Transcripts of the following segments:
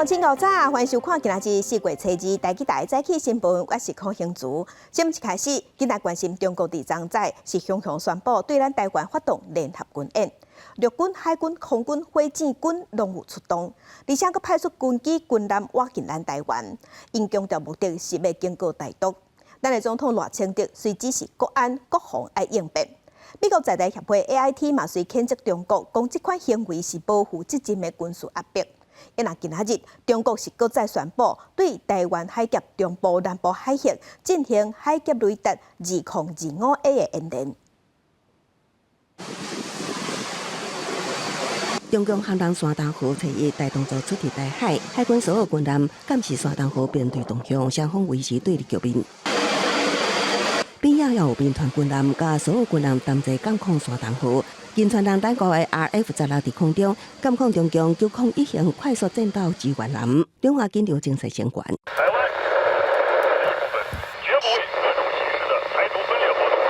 鄉親早，歡迎收看今仔日4月初2台語台早起新聞，我是柯興竹。新聞一開始，今日關心中國佇昨早是雄雄宣布對咱台灣發動聯合軍演，陸軍、海軍、空軍、火箭軍攏有出動，而且閣派出軍機、軍艦倚近咱台灣。𪜶強調目的是欲警告台獨。咱的總統賴清德隨指示國安、國防愛應變。美國在台協會 AIT 嘛隨譴責中國，講這款行為是無負責任的軍事壓迫。啊若今仔日，中國是閣再宣布對台灣海峽中部、南部海域進行海峽雷達2025A 的演練。中共航彈山東號初一大動作出佇台海，海軍所有軍艦監視山東號編隊動向，雙方維持對立局面。邊仔也有民團軍艦佮所有軍艦同齊監控山東號。仁川人等國的 RF-16佇空中監控中共901型快速戰鬥支援艦，兩岸緊張情勢升懸。台灣一部分，絕不為各種形式的台獨分裂活動。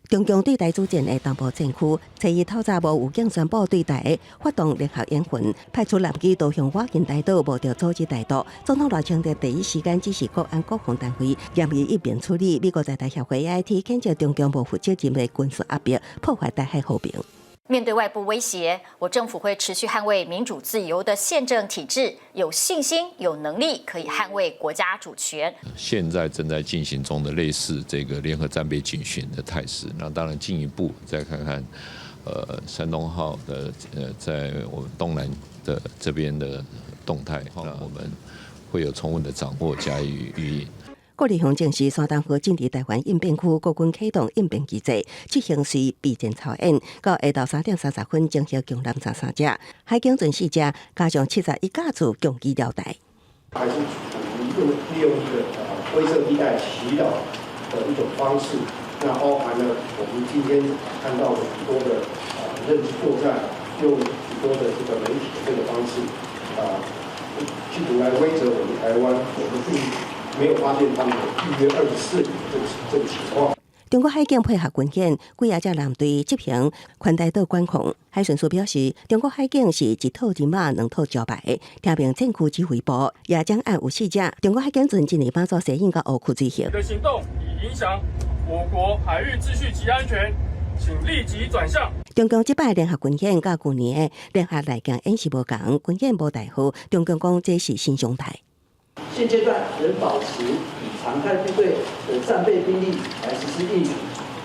中共對台主戰的東部戰區，初一透早無預警宣布對台發動聯合演訓，派出艦機導向倚近台島，無著阻止台獨。總統賴清德第一時間指示國安國防單位嚴厲應變處理。美國在台協會 AIT 譴責中共無負責任的軍事壓迫，破壞台海和平。面對外部威脅，我政府會持續捍衛民主自由的憲政體制，有信心、有能力可以捍衛國家主權。現在正在進行中的類似這個聯合戰備警巡的態勢，那當然進一步再看看，山東號的在我們東南的這邊的動態，那我們會有充分的掌握加以予以。國立方證實，山東號進佇台灣應變區，國軍啟動應變機制，執行隨備戰操演，到下晝3點30分，整合強艦13隻，海警船四隻，加上71架次共機繞台。還是處於用利用一個灰色地帶襲擾的一種方式，那包含了我們今天看到的許多的認知作戰，用許多的這個媒體的這個方式，啊，企圖來威懾我們台灣，我們並沒有發現他們有預約24里這個情況。中國海警配合軍演，幾仔隻艦隊執行環台島管控。海巡署表示，中國海警是一套人馬，兩套招牌。聽命戰區指揮部也將按有四隻中國海警船進入馬祖西引佮烏區水域。的行動已影響我國海域秩序及安全，請立即轉向。中共這擺聯合軍演佮舊年的聯合內鏡演習無仝，軍演無代號，中共講這是新常態。現階段仍保持以常態部隊的戰備兵力來實施應阻，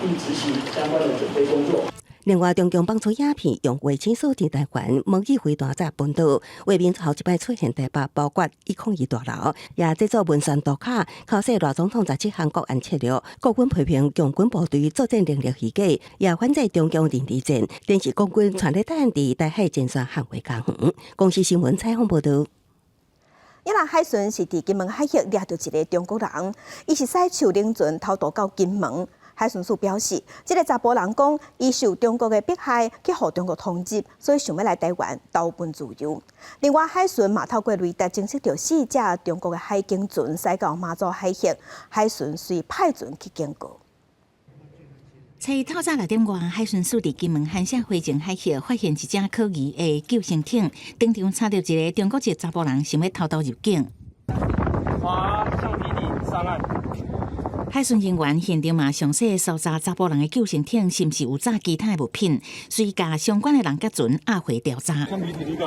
並執行相關的準備工作。另外，中共放出影片，用衛星鎖定台灣，模擬飛彈炸本島，畫面頭一擺出現台北，包括101大樓，也製作文宣圖卡，考試賴總統17項國安策略，國軍批評共軍部隊作戰能力虛假，也反制中共認知戰，電視國軍傳咧等佇台海前線捍衛家園。公視新聞採訪報導。伊若海巡是佇金門海域掠著一个中國人，伊是駛樹輪船偷渡到金門。海巡署表示，這个查埔人講，伊受中國的迫害，去予中國通緝，所以想欲來台灣投奔自由。另外，海巡嘛透過雷達偵測著四隻中國的海警船駛到馬祖海域，海巡隨派船去警告。初一透早6點外，海巡署佇金門漢城花前海域發現一隻可疑的救生艇，當場查著一个中國籍查埔人想欲偷渡入境。划橡皮艇上岸。海巡人員現場嘛詳細搜查查埔人的救生艇是毋是有炸其他的物品，隨共相關的人佮船押回調查。橡皮艇一個，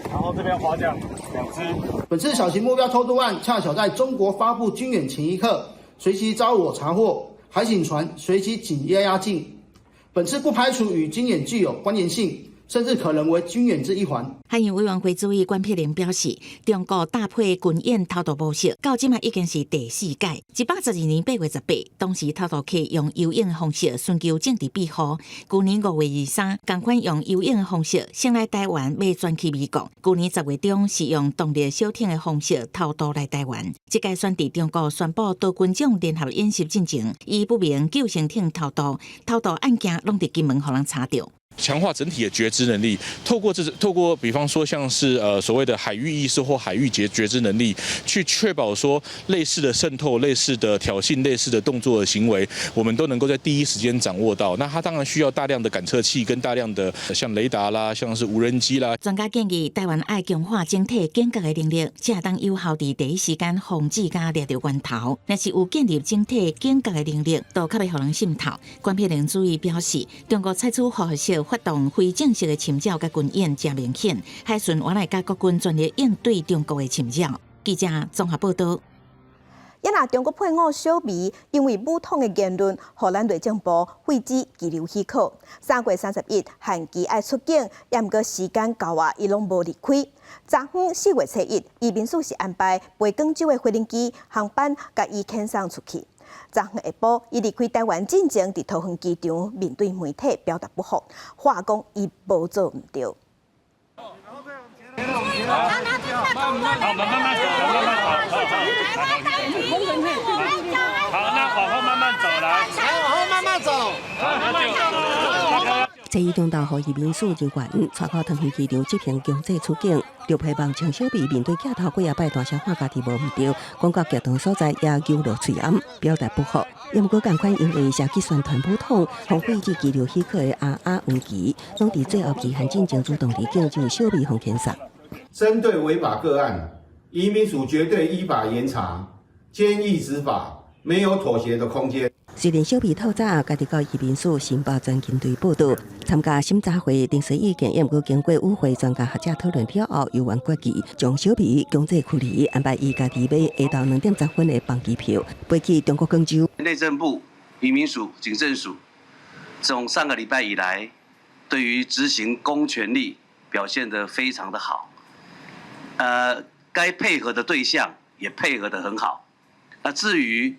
然後這邊划槳兩隻。本次小型目標偷渡案恰巧在中國發布軍演前一刻，隨即遭我查獲。海警船隨即緊押押境，本次不排除與軍演具有關聯性，甚至可能為軍演之一環。海洋委員會主委關碧玲表示，中國搭配軍演偷渡模式，到這馬已經是第四屆。112年8月18，當時偷渡客用游泳方式尋求政治庇護。舊年5月23，仝款用游泳方式先來台灣，欲轉去美國。舊年10月中是用動力小艇的方式偷渡來台灣。這屆選佇中國宣布多軍種聯合演習進前，以不明救生艇偷渡，偷渡案件攏佇金門予人查著。強化整體的覺知能力，透過比方說像是所謂的海域意識或海域覺知能力，去確保說類似的滲透、類似的挑釁、類似的動作的行為，我們都能夠在第一時間掌握到。那它當然需要大量的感測器跟大量的像雷達啦、像是無人機啦。專家建議台灣愛強化整體警覺的能力，才會當有效佇第一時間防止佮掠著源頭。若是有建立整體警覺的能力，就較袂予人滲透。關碧玲主委表示，中國採取報復式發動非正式的侵擾佮軍演，誠明顯，海巡原來佮國軍全力應對中國的侵擾。記者綜合報道。也若中國配偶小美因為武統的言論，予咱內政部廢止羈留許可。3月31限期愛出境，也毋過時間到啊，伊攏無離開。昨昏4月初一，移民署是安排飛廣州的飛行機航班，共伊遣送出去。昨昏下晡，伊離開台灣進前，佇桃園機場面對媒體表達不服，話講伊無做毋對。好，慢慢慢走，慢慢走，好，那往後慢慢走來，來往後慢慢走，這一中晝，予移民署人員帶到桃園機場執行強制出境，陸配望江小美面對鏡頭幾仔擺大聲喊家己無毋對，講到激動所在也揪落喙罨，表達不服。也毋過仝款因為社區宣傳武統，予廢止羈留許可的阿阿黃旗，攏佇最後期限進前主動離境，就小美予遣送。針對違法個案，移民署絕對依法嚴查，堅毅執法，沒有妥協的空間。雖然小美透早家己到移民署申報專勤隊報到，參加審查會、臨時意見，也毋過經過與會專家學者討論了後，猶原決議將小美強制驅離，安排伊家己買下晝2點10分的班機票，飛去中國廣州。內政部、移民署、警政署，從上個禮拜以來，對於執行公權力表現得非常的好。該配合的對象也配合得很好。那至於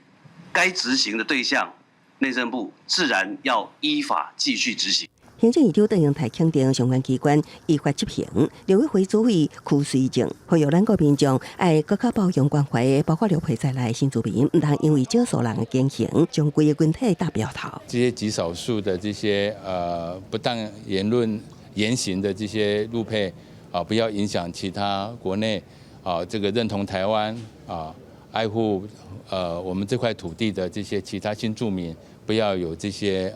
該執行的對象，內政部自然要依法繼續執行。行政院長卓榮泰肯定相關機關依法執行。陸委會主委邱垂正呼籲咱國民眾愛閣較包容關懷，包括陸配在內新住民，毋通因為少數人的言行，將規个群體打標頭。這些極少數的這些不當言論言行的這些陸配啊，不要影響其他國內啊這個認同台灣啊，愛護我們這塊土地的這些其他新住民，不要有這些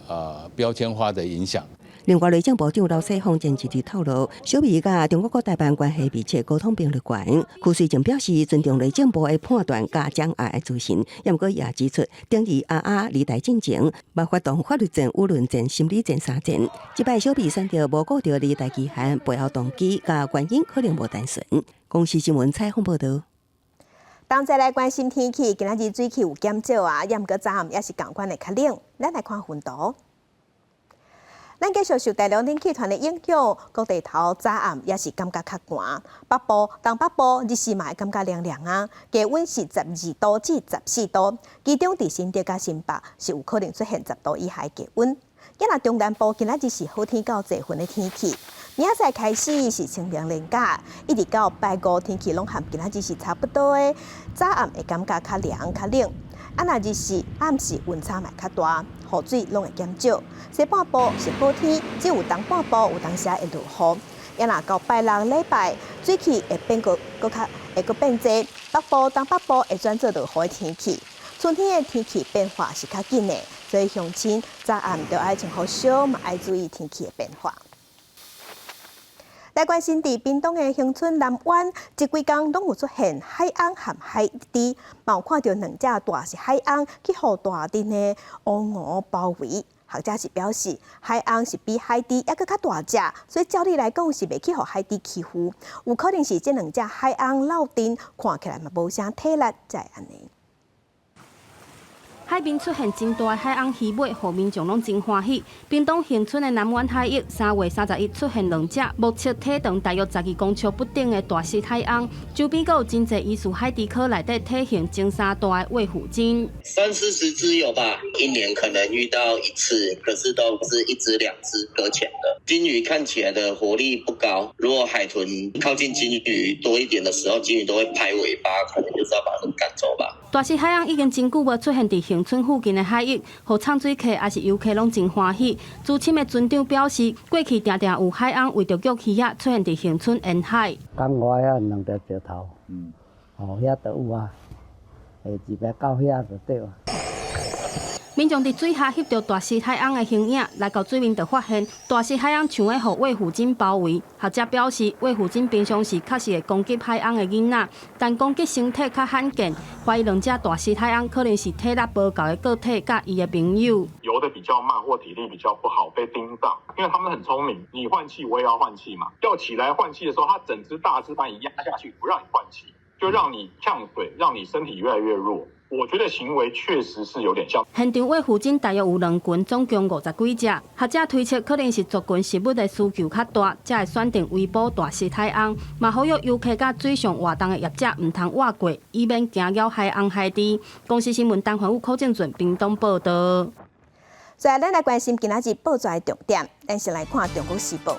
標籤化的影響。另外，內政部長劉世鋒前一日透露，小美佮中國國台辦關係密切，溝通頻率懸。邱垂正表示尊重內政部的判斷佮掌握的資訊，也毋過也指出，等於阿阿離台進前，嘛發動法律戰、輿論戰、心理戰三戰。這擺小美選擇無顧著離台期限，背後動機佮原因可能無單純。公視新聞採訪報導。當再來關心天氣，今仔日水汽有減少啊，也毋過早暗也是仝款會較冷。咱來看雲圖。咱繼續受大陸冷氣團的影響，各地頭早暗也是感覺較寒。北部、東北部日時嘛會感覺涼涼啊，低溫是12度至14度，其中佇新竹佮新北是有可能出現10度以下的低溫。今仔中南部今仔日是好天到濟雲的天氣，明仔載開始是清明連假，一直到拜五天氣攏和今仔日是差不多的，早暗會感覺較涼較冷。啊，若日時暗時溫差嘛較大，雨水攏會減少。西半部是好天，只有東半部有當時會落雨。啊，若到拜六禮拜，水汽會變閣閣較會閣變濟，北部、東北部會轉做落雨的天氣。春天的天氣變化是較緊的，所以鄉親早暗著愛穿好少，嘛愛注意天氣的變化。來關心佇屏東的恆春南灣，這幾工攏有出現海鰪和海豬，嘛有看著兩隻大隻海鰪去予大陣的烏鵠包圍。學者是表示，海鰪是比海豬猶閣較大隻，所以照理來講是袂去予海豬欺負。有可能是這兩隻海鰪鬥陣，看起來嘛無啥體力，才會按呢。海面出現真大的海鰪魚尾，予民眾攏真歡喜。屏東恆春的南灣海域，3月31出現兩隻目測體長大約12公尺不等的大隻海鰪，周邊閣有真濟疑似海豬科內底體型前三大的衛虎鯨。三四十隻有吧，一年可能遇到一次，可是都是一隻兩隻擱淺的。鯨魚看起來的活力不高，如果海豚靠近鯨魚多一點的時候，鯨魚都會拍尾巴，可能就是要把它們趕走吧。大隻海鰪已經真久無出現佇恆恆春附近的海域，予藏水客抑是遊客攏真歡喜。資深的船長表示，過去定定有海魟為著攫魚仔出現佇恆春沿海。港外遐兩條石頭，哦，遐都有啊，會一邊到遐就對。民眾佇水下翕著大獅海魟的形影，來到水面就發現大獅海魟像咧予衛虎鯨包圍。學者表示，衛虎鯨平常時確實會攻擊海魟的囡仔，但攻擊形體較罕見，懷疑兩隻大獅海魟可能是體力無夠的個體佮伊的朋友。游得比較慢或體力比較不好被盯上，因為他們很聰明，你換氣我也要換氣嘛。要起來換氣的時候，它整隻大隻把你壓下去，不讓你換氣，就讓你嗆水，讓你身體越來越弱。我覺得行為確實是有點像。現場衛虎鯨大約有兩群，總共50幾隻。學者推測可能是族群食物的需求較大，才會選定圍捕大獅海魟。嘛呼籲遊客佮水上活動的業者毋通倚過，以免驚擾海魟海豬。公視新聞陳環宇、柯正俊屏東報導。再來，咱來關心今仔日報紙的重點，咱先來看《中國時報》。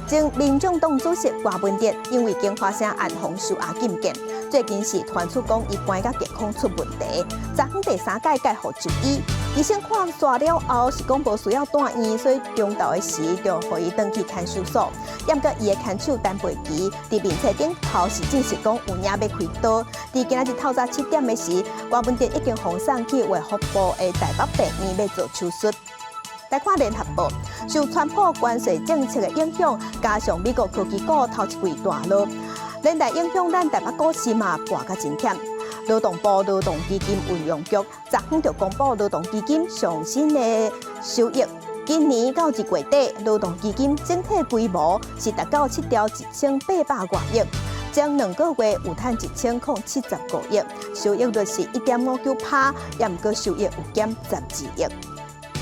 前民眾黨主席柯文哲因為京華城暗訪受壓禁見，最近是傳出講伊肝佮健康出問題，昨昏第三擺蓋予就醫，醫生看煞了後是講無需要住院，所以中晝的時就予伊轉去看守所。毋過伊的看守陳培基佇面冊頂頭是證實講有影欲開刀。佇今仔日透早7點的時，柯文哲已經予送去衛福部的台北病院欲做手術。來看聯合報，受川普關稅政策的影響，加上美國科技股頭一季大落，連帶影響咱台北股市嘛跋甲真忝。勞動部勞動基金運用局昨昏就公布勞動基金上新的收益，今年到二月底，勞動基金整體規模是達到7兆1800外億，前2個月有趁1075億，收益率是1.59%，抑毋過收益有減12億。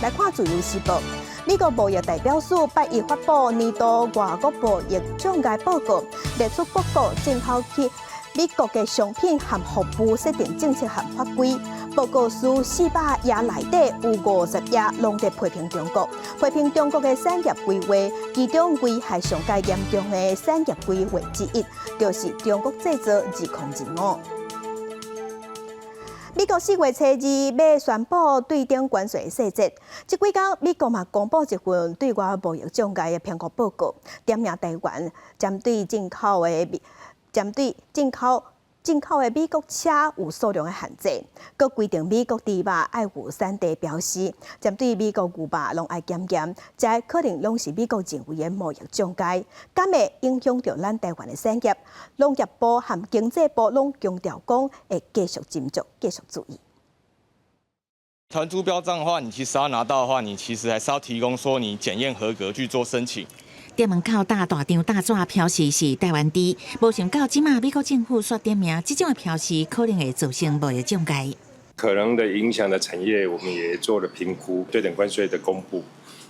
來看自由時報，美國貿易代表署拜一發布年度外國貿易障礙報告，列出各國進口去美國的商品和服務設定政策和法規。報告書400頁內底有50頁攏佇批評中國，批評中國的產業規劃，其中危害上蓋嚴重的產業規劃之一，就是中國製造2025。美國4月初2欲宣布對等關稅細節，這幾工美國嘛公布一份對外貿易障礙的評估報告，點名台灣針對進口的美國車有數量的限制，閣規定美國豬肉愛有產地標示，針對美國牛肉攏愛檢驗，這可能攏是美國認為的貿易障礙，敢會影響著咱台灣的產業？農業部和經濟部攏強調講會繼續斟酌、繼續注意。團豬標章的話，你其實要拿到的話，你其實還是要提供說你檢驗合格去做申請。店門口貼大張大紙標示是台灣豬，無想到這馬美國政府煞點名，這種的標示可能會造成貿易障礙。可能的影響的產業，我們也做了評估，對等關稅的公布，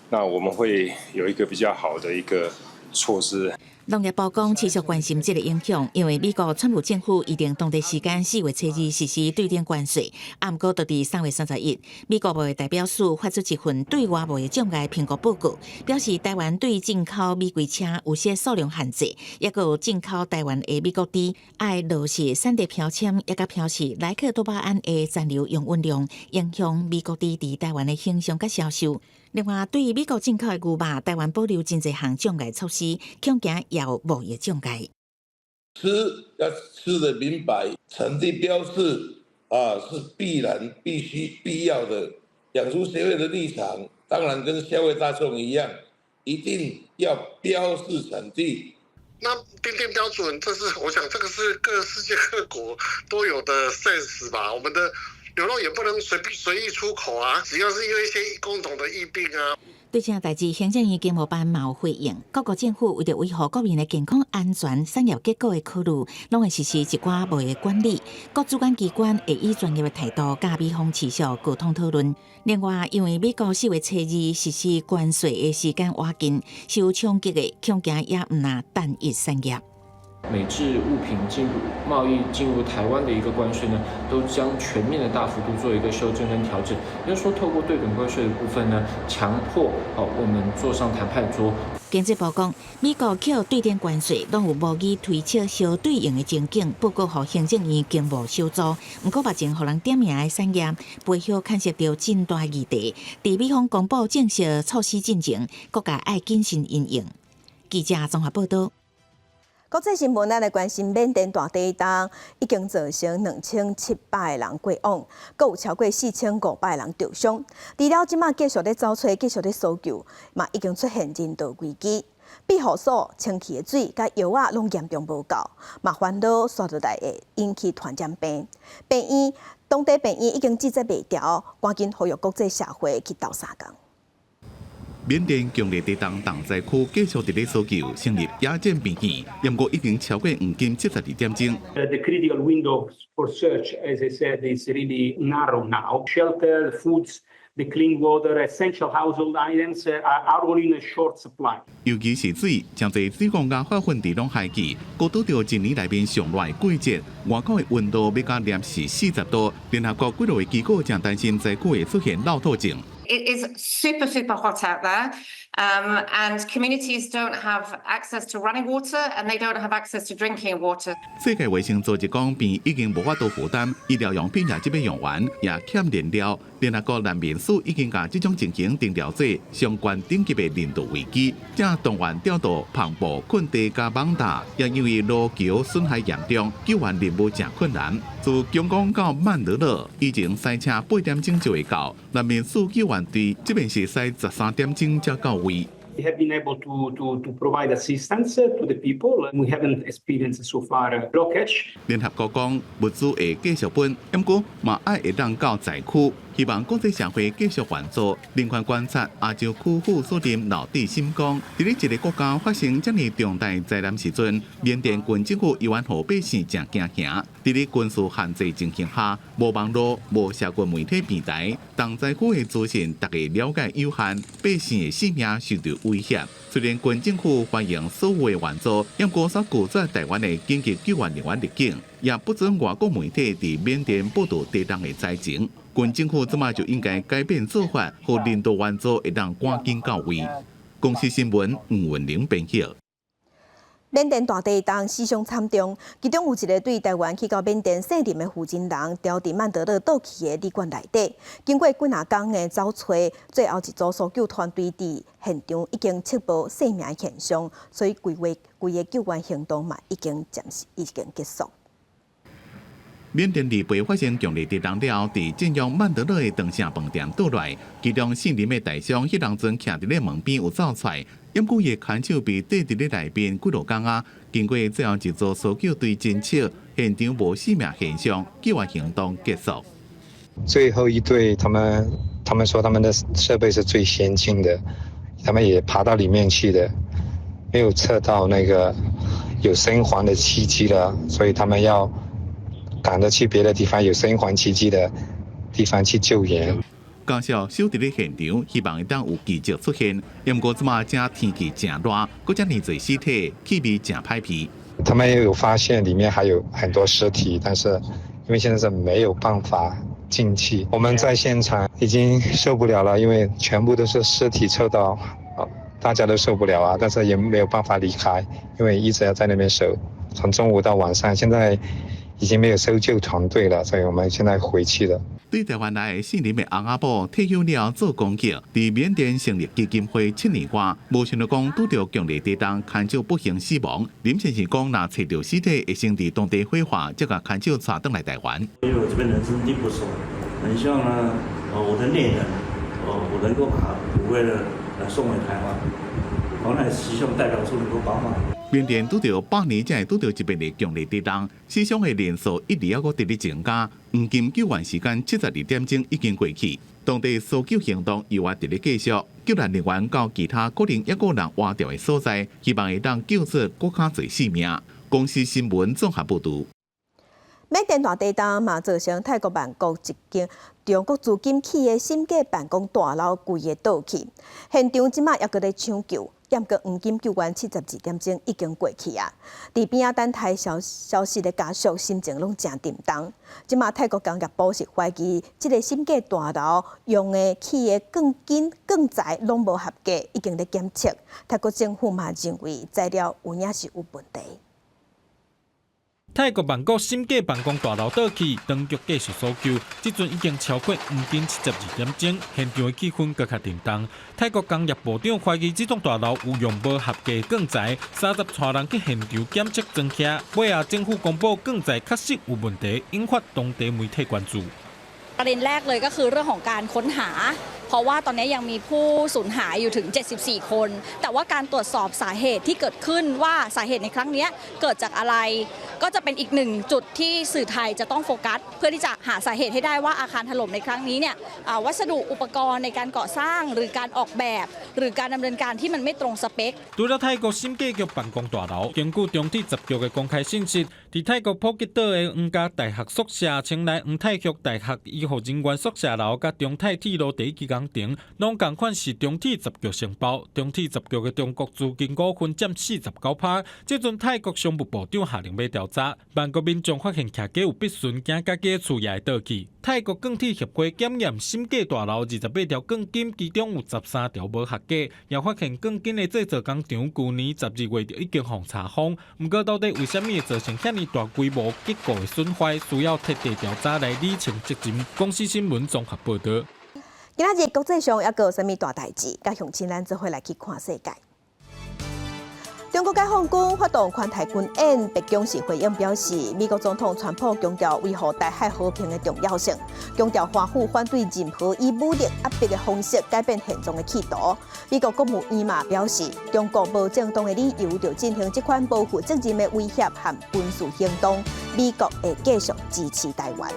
那我們會有一個比較好的一個措施。農業部講持續關心這個影響，因為美國川普政府預定當地時間4月初2實施對等關稅，啊，毋過就佇3月31，美國貿易代表署發出一份對外貿易障礙評估報告，表示台灣對進口美規車有設數量限制，抑閣有進口台灣的美國豬愛落實產地標籤，抑閣標示萊克多巴胺的殘留營養量，影響美國豬佇台灣的形象佮銷售。另外，對美國進口的牛肉，台灣保留真濟項障礙措施，恐驚也有貿易障礙。吃要吃得明白，產地標示啊是必然、必須、必要的。養豬協會的立場當然跟消費大眾一樣，一定要標示產地。那訂定標準，這是我想這個是各世界各國都有的 sense 吧？我們的牛肉也不能隨便隨意出口啊，只要是因為一些共同的疫病啊。對這項代誌，行政院經貿辦嘛有回應，各國政府為著維護國民的健康安全、產業結構的考慮，攏會實施一寡貿易管理。各主管機關會以專業的態度，佮美方持續溝通討論。另外，因為美國4月初2實施關稅的時間倚近，受衝擊的恐驚也毋但單一產業。美製物品進入貿易進入台灣的一個關稅呢，都將全面的大幅度做一個修正跟調整。也就是說，透過對等關稅的部分呢，強迫哦我們坐上談判桌。經濟部講，美國扣對等關稅，攏有模擬推測相對應的情景，報告予行政院經貿小組。毋過目前予人點名的產業背後牽涉著真大議題。佇美方公布正式措施進前，各界愛謹慎因應。記者綜合報道。國際新聞，咱來關心緬甸大地震已經造成2700個人過往，閣有超過4500個人著傷。除了這馬繼續咧走揣，繼續咧搜救，嘛已經出現人道危機。庇護所、清氣的水佮藥仔攏嚴重無夠，嘛煩惱紲落來會引起傳染病。病院當地病院已經支持袂牢，趕緊呼籲國際社會去鬥相共。緬甸強烈地動重災區繼續佇咧搜救，成立野戰病院，毋過已經超過黃金72點鐘。 The critical window for search, as I said, is really narrow now. Shelter, foods, the clean water, essential household items are all in a short supply. 尤其是水，誠濟水管佮化糞池攏害去，閣拄著一年內面上熱的季節，外口的溫度欲到攝氏40度，聯合國幾落個機構正擔心災區會出現落吐症。 It is super, super hot out there, and communities don't have access to running water and they don't have access to drinking water. 世界衛生組織講，病院已經無法度負擔，醫療用品也這欲用完，也欠燃料。聯合國難民署已經共這種情形定調做相關等級的人道危機，正動員調度彭博、困地佮網達，也因為路橋損害嚴重，救援任務誠困難。自仰光到曼德勒，以前駛車8點鐘就會到，難民署救援隊這邊是駛13點鐘才到位。 We have been able to provide assistance to the people. We haven't experienced so far a blockage. 聯合國講物資會繼續分，毋過嘛愛會當到災區，希望國際社會繼續援助。人權觀察亞洲區副主任劉志心講，佇咧一個國家發生遮爾重大災難時陣，緬甸軍政府猶原予百姓誠驚嚇。佇咧軍事限制情形下，無網路、無社群媒體平台，重災區的資訊大家了解有限，百姓的性命受著威脅。雖然軍政府歡迎所有的援助，毋過煞拒絕台灣的緊急救援人員入境，也不准外國媒體佇緬甸報導地動的災情。軍政府這馬就應該改變做法，予人道援助會當趕緊到位。公視新聞吳文玲編譯。緬甸大地震死傷慘重，其中有一个對台灣去到緬甸聖林的負責人，牢佇曼德勒倒去的旅館內底，經過幾若工的走揣，最後一組搜救團隊佇現場已經測無生命現象，所以規個規个救援行動嘛已經暫時已經結束。緬甸禮拜發生強烈地動了後，佇震央曼德勒的長城飯店倒落，其中姓林的大傷，彼當陣徛佇咧門邊有走出來，毋過伊的牽手被綴佇咧內面幾落工啊。經過最後一組搜救隊偵測，現場無生命現象，救援行動結束。最後一隊，他們說他們的設備是最先進的，他們也爬到裡面去的，沒有測到那個有生還的契機了，所以他們要趕著去別的地方有生還奇蹟的地方去救援。家屬守佇咧現場，希望會當有奇蹟出現。毋過這馬正天氣誠熱，閣遮爾濟屍體，氣味誠歹鼻。他們也有發現裡面還有很多屍體，但是因為現在是沒有辦法進去。我們在現場已經受不了了，因為全部都是屍體臭到，大家都受不了啊！但是也沒有辦法離開，因為一直要在那邊守，從中午到晚上，現在已經沒有搜救團隊了，所以我們現在回去了。對台灣來的姓林的翁仔某退休了做公益，佇緬甸成立基金會7年外，無想著講拄著強烈地動，牽手不幸死亡。林先生講，若揣著屍體，會先佇當地火化，才共牽手帶轉來台灣。因為我這邊人生地不熟，很希望呢，我的內人，我能夠把骨灰呢，來送回台灣，我乃希望代表處能夠幫忙。緬甸拄著100年才會拄著一遍的強烈地動，死傷的人數一直猶閣佇咧增加。黃金救援時間72點鐘已經過去，當地搜救行動猶還佇咧繼續，救援人員到其他可能猶閣有人活著的所在，希望會當救出閣較濟性命。公視新聞綜合報導。緬甸大地震嘛，造成泰國曼谷一間中國資金起的審計辦公大樓規个倒去，現場這馬猶閣咧搶救，毋過黃金救援72點鐘已經過去啊！佇邊仔等待消消息的家屬心情攏誠沉重。這馬泰國工業部是懷疑這个審計大樓用的起的鋼筋鋼材攏無合格，已經咧檢測。泰國政府嘛認為材料有影是有問題。泰國曼谷審計辦公大樓倒去，當局繼續搜救，這陣已經超過黃金72點鐘，現場的氣氛閣較沉重。泰國工業部長懷疑這棟大樓有用無合格鋼材，30帶人去現場檢測裝卸，尾仔政府公布鋼材確實有問題，引發當地媒體關注。 ประเด็นแรกเลยก็คือเรื่องของการค้นหา เพราะว่าตอนนี้ยังมีผู้สูญหายอยู่ถึง 74 คน แต่ว่าการตรวจสอบสาเหตุที่เกิดขึ้นว่าสาเหตุในครั้งนี้เกิดจากอะไร ก็จะเป็นอีกหนึ่งจุดที่สื่อไทยจะต้องโฟกัส เพื่อที่จะหาสาเหตุให้ได้ว่าอาคารถล่มในครั้งนี้เนี่ยวัสดุอุปกรณ์ในการก่อสร้างหรือการออกแบบ หรือการดำเนินการที่มันไม่ตรงสเปค 除了泰國審計局辦公大樓，根據中鐵十局的公開信息，佇泰國普吉島的皇家大學宿舍、清萊皇太后大學醫護人員宿舍樓，佮中泰鐵路第一期工程，攏仝款是中鐵十局承包。中鐵十局的中國資金股份佔49%。這陣泰國商務部長下令欲調查，曼谷民眾發現徛家有筆順，驚家己的厝也會倒去。泰國鋼鐵協會檢驗審計大樓28條鋼筋，其中有13條無合格，也發現鋼筋的製造工廠舊年12月就已經予查封。毋過到底為啥物會造成遐爾大規模結構的損壞，需要徹底調查來理清責任。公視新聞綜合報導。今仔日國際上猶閣有啥物大代誌？佮鄉親咱做伙來去看世界。中國解放軍發動環太軍演，白宮是回應表示，美國總統川普強調維護台海和平的重要性，強調華府反對任何以武力壓迫的方式改變現狀的企圖。美國國務院嘛表示，中國無正當的理由就進行這款無負責任的威脅和軍事行動，美國會繼續支持台灣。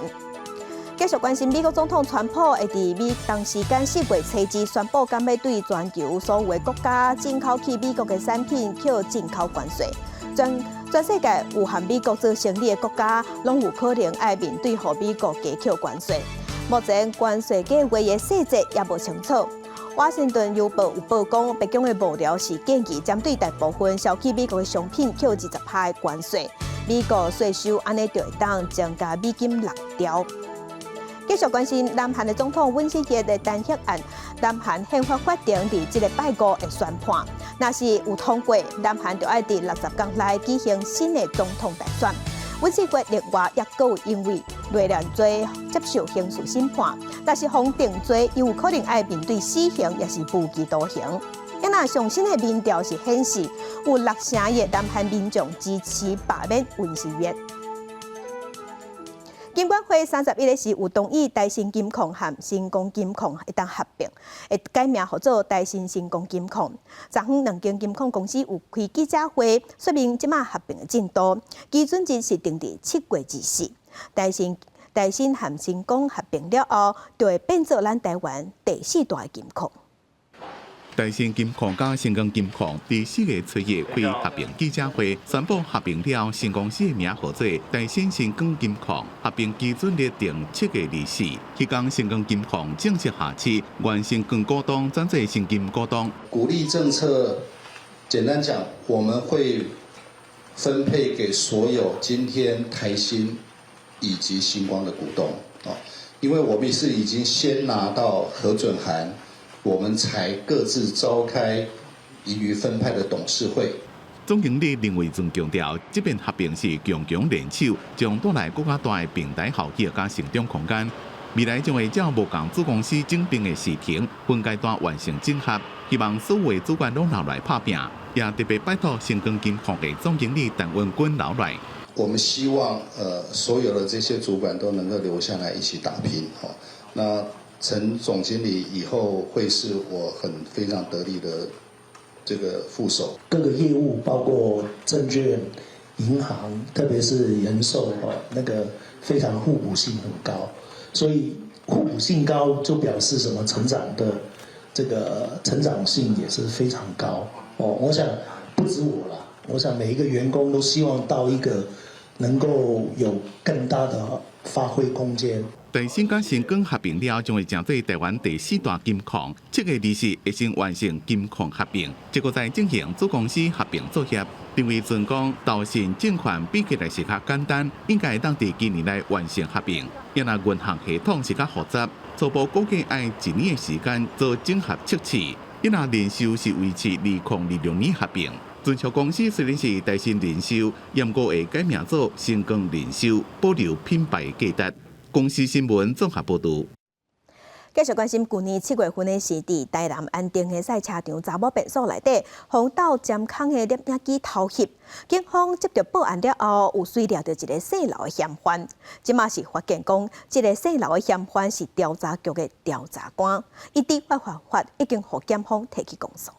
繼續關心美國總統川普會佇美東時間4月初二宣布，敢欲對全球所有的國家進口去美國的產品課進口關稅。全全世界有和美國做生意的國家，攏有可能愛面對予美國加課關稅。目前關稅計劃的細節猶無清楚。華盛頓郵報有報講，白宮的幕僚是建議針對大部分銷去美國的商品課20%的關稅。美國稅收按呢就會當增加美金6兆。繼續關心南韓的總統尹錫悅的彈劾案，南韓憲法法庭佇這个拜五會宣判，若是有通過，南韓就愛佇60天內舉行新的總統大選。尹錫悅另外猶閣有因為內亂罪接受刑事審判，若是予定罪，伊有可能愛面對死刑，抑是無期徒刑。啊，若上新的民調是顯示，有6成的南韓民眾支持罷免尹錫悅。金管會31日時有同意台新金控和新光金控會當合併，會改名號做台新新光金控。昨昏兩間金控公司有開記者會，說明這馬合併的進度。基準日是定佇7月24。台新台新和新光合併了後，就會變做咱台灣第四大金控。台新金控佮新光金控佇4月初一開合併記者會，宣布合併了新公司的名號做台新新光金控，合併基準日定7月24。彼工新光金控正式下市，原新光股東轉做新金股東。股利政策，簡單講，我們會分配給所有今天台新以及新光的股東，因為我們是已經先拿到核准函。我們才各自召開盈餘分派的董事會。總經理林維俊強調，這遍合併是強強聯手，將帶來閣較大的平台效益佮成長空間。未來將會照無仝子公司整併的時程，分階段完成整合。希望所有的主管攏留來拍拚，也特別拜託新光金控的總經理陳文君留來。我們希望，所有的這些主管都能夠留下來一起打拼。那陳總經理以後會是我很非常得力的這個副手。各個業務包括證券、銀行，特別是人壽，那個非常互補性很高，所以互補性高就表示什麼？成長的這個成長性也是非常高。哦，我想不止我啦，我想每一個員工都希望到一個能夠有更大的發揮空間。台新佮星光合併了，將會成做台灣第四大金控。7月20日會先完成金控合併，這閣再進行子公司合併作業。林維尊講，投信證券比起來是較簡單，應該會當佇今年內完成合併。因為銀行系統是較複雜，初步估計愛一年的時間做整合測試。因為人壽是維持2026年合併。尊祥公司雖然是台新人壽，毋過會改名做星光人壽，保留品牌價值。公視新聞綜合報導。繼續關心，舊年7月份的時，佇台南安定的賽車場，查某便所內底，予鬥針孔的攝影機偷翕，警方接到報案了後，有隨掠著一個姓劉的嫌犯。這馬是發現講，這个姓劉的嫌犯是調查局的調查官，伊知法犯法，已經予檢方提起公訴。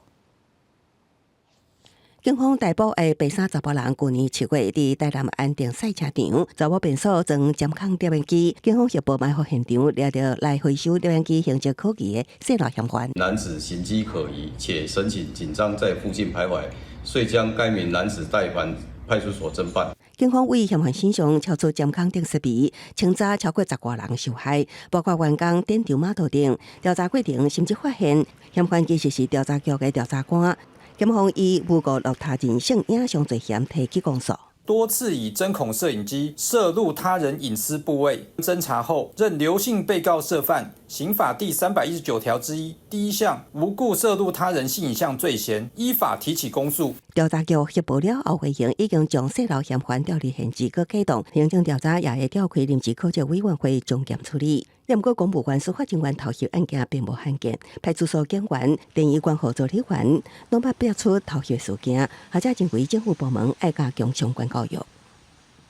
警方逮捕的白衫查埔人，舊年7月佇台南安定賽車場，查某便所裝針孔攝影機，警方協報埋伏現場，掠著來回收攝影機形跡可疑的姓劉嫌犯。男子形跡可疑，且神情緊張，在附近徘徊，遂將該名男子帶返派出所偵辦。警方為嫌犯身上抄出針孔等設備，清查超過十外人受害，包括員工、典當碼頭等。調查過程甚至發現，嫌犯其實是調查局的調查官。檢方以誣告落他人性影像罪嫌提起公訴。多次以針孔攝影機攝錄他人隱私部位，偵查後認劉姓被告涉犯刑法第319條之一第一項無故攝錄他人性影像罪嫌，依法提起公訴。調查局協報了後，回應已經將姓劉嫌犯調離現職，閣啟動行政調查，也會調開臨時考績委員會終檢處理。毋過，公務員司法人員偷翕案件並無罕見，派出所警員、電醫關護助理員攏捌爆出偷翕事件，學者認為政府部門愛加強相關教育。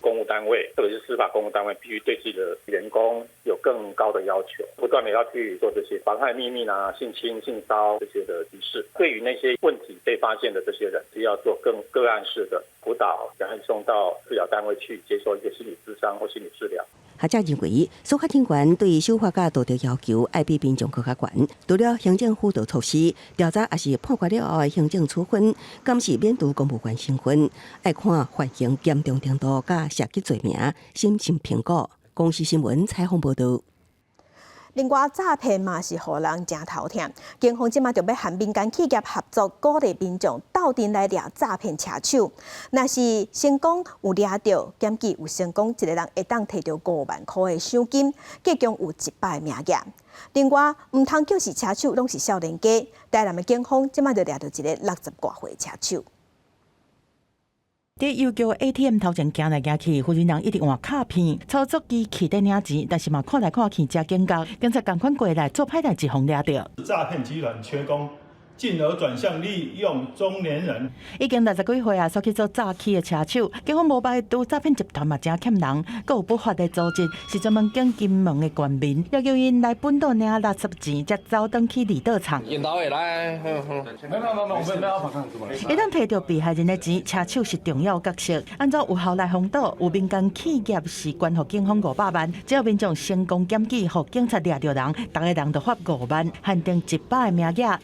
公務單位，特別是司法公務單位，必須對自己的員工有更高的要求，不斷的要去做這些妨害秘密啊、性侵、性騷這些的提示。對於那些問題被發現的這些人，是要做更個案式的輔導，然後送到治療單位去接受一個心理諮商或心理治療。學者認為，司法人員對守法佮道德要求愛比民眾閣較懸。除了行政輔導措施、調查，抑是判決了後的行政處分，敢是免除公務員身份，愛看犯行嚴重程度佮涉及罪名，審慎評估。公視新聞採訪報導。另外，詐騙嘛是予人誠頭疼。警方這馬就欲和民間企業合作，鼓勵民眾鬥陣來掠詐騙車手。若是成功有掠著，檢舉有成功，一個人會當提著5萬箍的賞金，計共有100個名額。另外，毋通叫是車手，攏是少年家。台南的警方這馬就掠著一個60外歲車手。佇郵局 ATM 頭前行來行去，婦人一直換卡片，操作機器佇領錢，但是嘛看來看去誠警覺，警察仝款過來做歹代誌，予掠著。詐騙集團缺工，進而轉向利用中年人。已經60幾歲啊，煞去做詐欺的車手，警方無排除詐騙集團嘛誠欠人，閣有不法的組織是專門揀金門的縣民，要求𪜶來本島領垃圾錢，才走轉去離島藏。引導會來，沒有沒有沒有，我們沒有會當提著被害人的錢，車手是重要角色。按怎有效來防堵？有民間企業是捐予警方500萬，只要民眾成功檢舉，予警察掠著人，逐个人就發5萬，限定100個名額。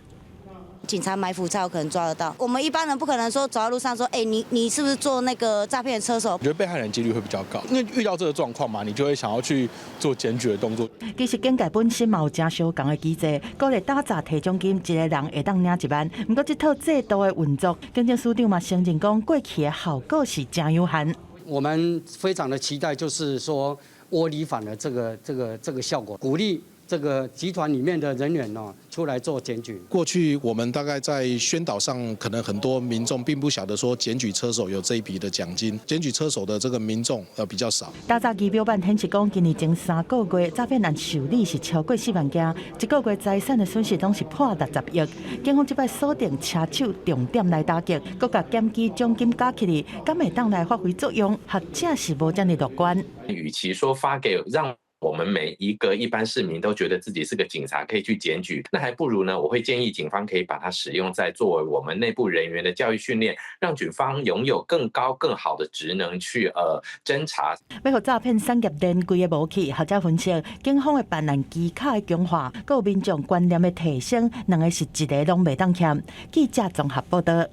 警察埋伏才有可能抓得到。我們一般人不可能說走在路上說，欸，你是不是做那個詐騙的車手？我覺得被害人幾率會比較高，因為遇到這個狀況嘛，你就會想要去做檢舉的動作。其實警界本身嘛有誠相仝的機制，鼓勵打詐提獎金，一個人會當領1萬。毋過這套制度的運作，警政署長嘛承認講，過去的效果是誠有限。我們非常的期待，就是說窩裡反的這個效果，鼓勵這個集團裡面的人員呢出來做檢舉。過去我們大概在宣導上，可能很多民眾並不曉得說檢舉車手有這一筆的獎金，檢舉車手的這個民眾比較少。打詐儀表板顯示講，今年前3個月詐騙案受理是超過4萬件，一個月財產的損失攏是破60億。警方這擺鎖定車手，重點來打擊，閣共檢舉獎金加起來，敢會當來發揮作用？學者是無遮爾樂觀。與其說發給讓我們每一個一般市民都覺得自己是個警察，可以去檢舉，那還不如呢？我會建議警方可以把它使用在作為我們內部人員的教育訓練，讓警方擁有更高更好的職能去偵查。欲予詐騙產業鏈規个無去，學者分析，警方的辦案技巧的強化，閣有民眾觀念的提升，兩个是一个攏袂當欠。記者綜合報導。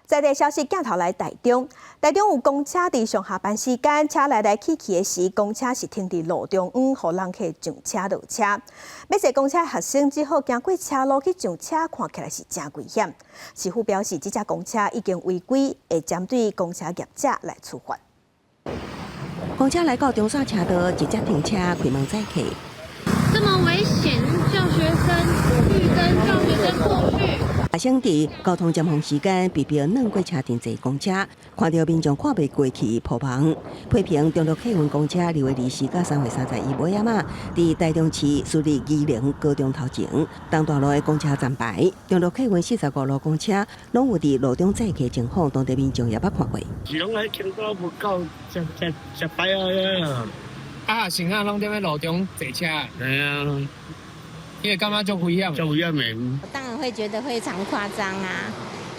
在地消息鏡頭來台中，台中有公車佇上下班時間，車來來去去的時，公車是停佇路中央，予人客上車落車。欲坐公車學生只好行過車路去上車，看起來是誠危險。市府表示，這隻公車已經違規，會針對公車業者來處罰。公車來到中線車道，直接停車，開門載客。這麼危險，叫學生綠燈，叫學生過去。學生佇交通尖峰時間，被迫轉過車陣坐公車，看著民眾看袂過去，破防批評中壢客運公車2月20佮3月31尾仔嘛，佇台中市私立宜寧高中頭前，東大路的公車站牌，中壢客運45路公車攏有佇路中載客情況，當地民眾也捌看過。是攏喺停到無夠，食食食歹啊！啊，乘客攏踮咧路中坐車。係啊。因為感覺足危險，足危險的。我當然會覺得非常誇張啊，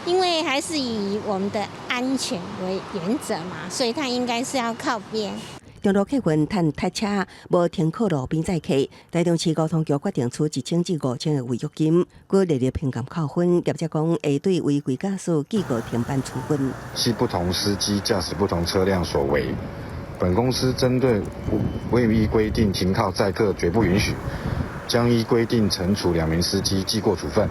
因為還是以我們的安全為原則嘛，所以他應該是要靠邊。中壢客運趁塞車，無停靠路邊載客，台中市交通局決定處1000至5000的違約金，閣列入評鑑扣分。業者講會對違規駕駛記過停班處分。係不同司機駕駛不同車輛所為。本公司針對未依規定停靠載客，絕不允許。將依規定懲處兩名司機，記過處分，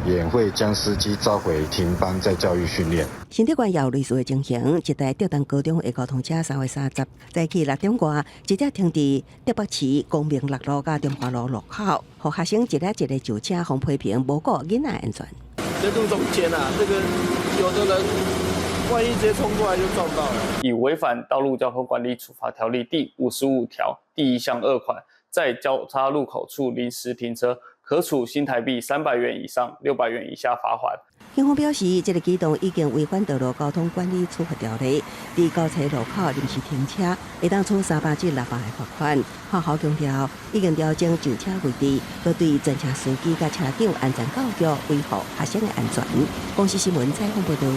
也會將司機召回停班再教育訓練。新竹縣也有類似的情形，一台竹東高中的交通車3月30早起6點外，直接停佇竹北市光明六路佮中華路路口，予學生一个一个上車，予批評無顧囡仔安全。在路中間啊，這個有的人萬一直接衝過來就撞到了。以違反道路交通管理處罰條例第55條第1項2款，在交叉路口處臨時停車，可處新台幣300元以上600元以下罰鍰。警方表示，這個舉動已經違反道路交通管理處罰條例，佇交叉路口臨時停車，會當處300至600的罰款。學校強調，已經調整上車位置，閣對全車司機佮車長安全教育，維護學生的安全。公視新聞採訪報導。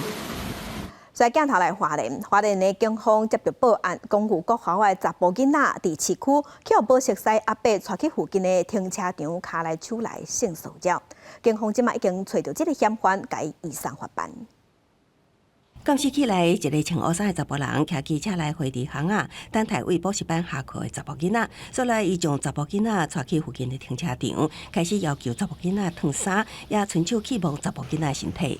在鏡頭來花蓮，花蓮的警方接著報案，講有國校的查埔囡仔佇市區去予無熟似阿伯帶去附近的停車場，跤來手來性騷擾。警方這馬已經揣著這个嫌犯，共伊移送法辦。監視器內，一个穿烏衫的查埔人，騎機車來回佇巷仔，等待為補習班下課的查埔囡仔。後來，伊將查埔囡仔帶去附近的停車場，開始要求查埔囡仔脫衫，也伸手去摸查埔囡仔的身體。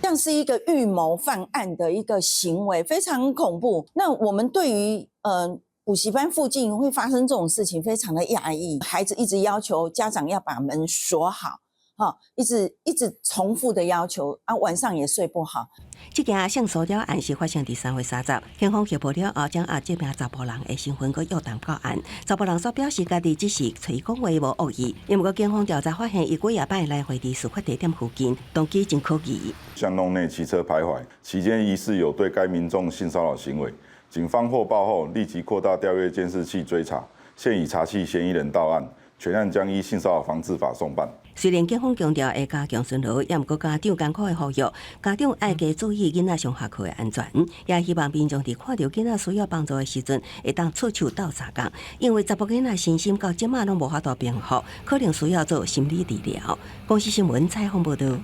像是一個預謀犯案的一個行為，非常恐怖。那我們對於補習班附近會發生這種事情，非常的訝異。孩子一直要求家長要把門鎖好，哈，一直一直重複的要求啊，晚上也睡不好。這件性騷擾案是發生佇3月30，警方協報了後，掌握這名查埔人的身份，閣約談到案。查埔人所表示，家己只是揣伊講話無惡意。毋過警方調查發現，伊幾仔擺來回佇事發地點附近，動機真可疑。巷弄內騎車徘徊，期間疑似有對該民眾性騷擾行為。警方獲報後，立即擴大調閱監視器追查，現已查緝嫌疑人到案，全案將依性騷擾防治法送辦。雖然警方強調會加強巡邏，也毋過家長艱苦的呼籲，家長愛加注意囡仔上下課的安全，也希望民眾佇看著囡仔需要幫助的時陣，會當出手鬥相共。因為查埔囡仔身心到這馬攏無法度平復，可能需要做心理治療。公視新聞採訪報導。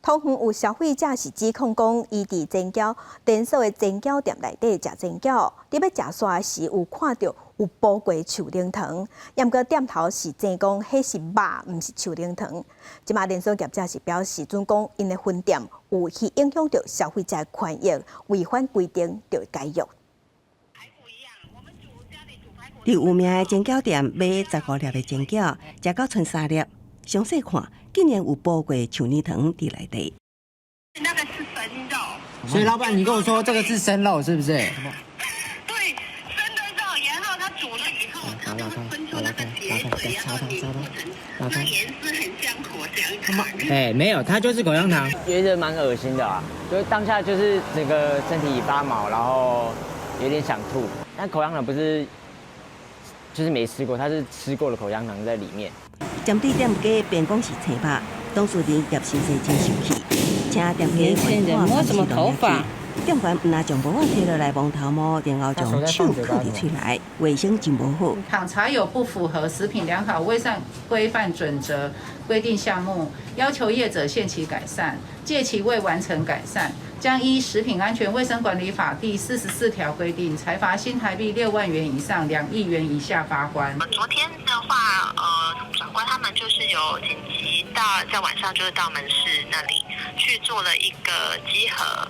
桃園有消費者是指控講，伊佇煎餃連鎖的煎餃店內底食煎餃，佇欲食煞時有看著有補過樹奶糖，毋過店頭是指講彼是肉，毋是樹奶糖。這馬連鎖業者是表示，準講𪜶的分店有去影響著消費者權益，違反規定就會解約。佇有名的煎餃店買15粒的煎餃，食到賰三粒，詳細看，竟然有補過樹奶糖佇內底。那個是生肉。所以老闆，你跟我說這個是生肉，是不是？對，生的肉，然後它煮了以後，它就會分出那個結水，然後凝固成，那顏色很像口香糖。哎，沒有，它就是口香糖。覺得蠻噁心的啊，就當下就是整個身體發毛，然後有點想吐。但口香糖不是，就是沒吃過，它是吃過的口香糖在裡面。針對店家辯講是生肉，董事長葉先生真生氣，請店家還款什麼頭髮？店員毋但將帽仔提落來摸頭毛，然後將手囥佇喙內，衛生真無好。倘查有不符合食品良好衛生規範準則規定項目，要求業者限期改善，屆期未完成改善，將依《食品安全衛生管理法》第44條規定，裁罰新台幣6萬元以上2億元以下罰鍰。昨天的話，長官他們就是有緊急到在晚上，就是到門市那裡去做了一個稽核。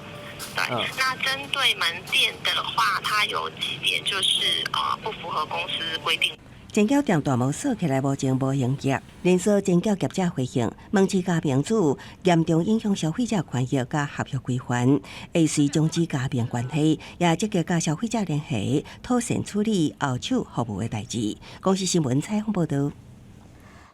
對，那針對門店的話，它有幾點就是不符合公司規定。煎餃店大門鎖起來無證無營業，連鎖煎餃業者回應，門市加盟主嚴重影響消費者權益佮合約規範，會隨終止加盟關係，也積極佮消費者聯繫，妥善處理後手服務的代誌。公視新聞採訪報導。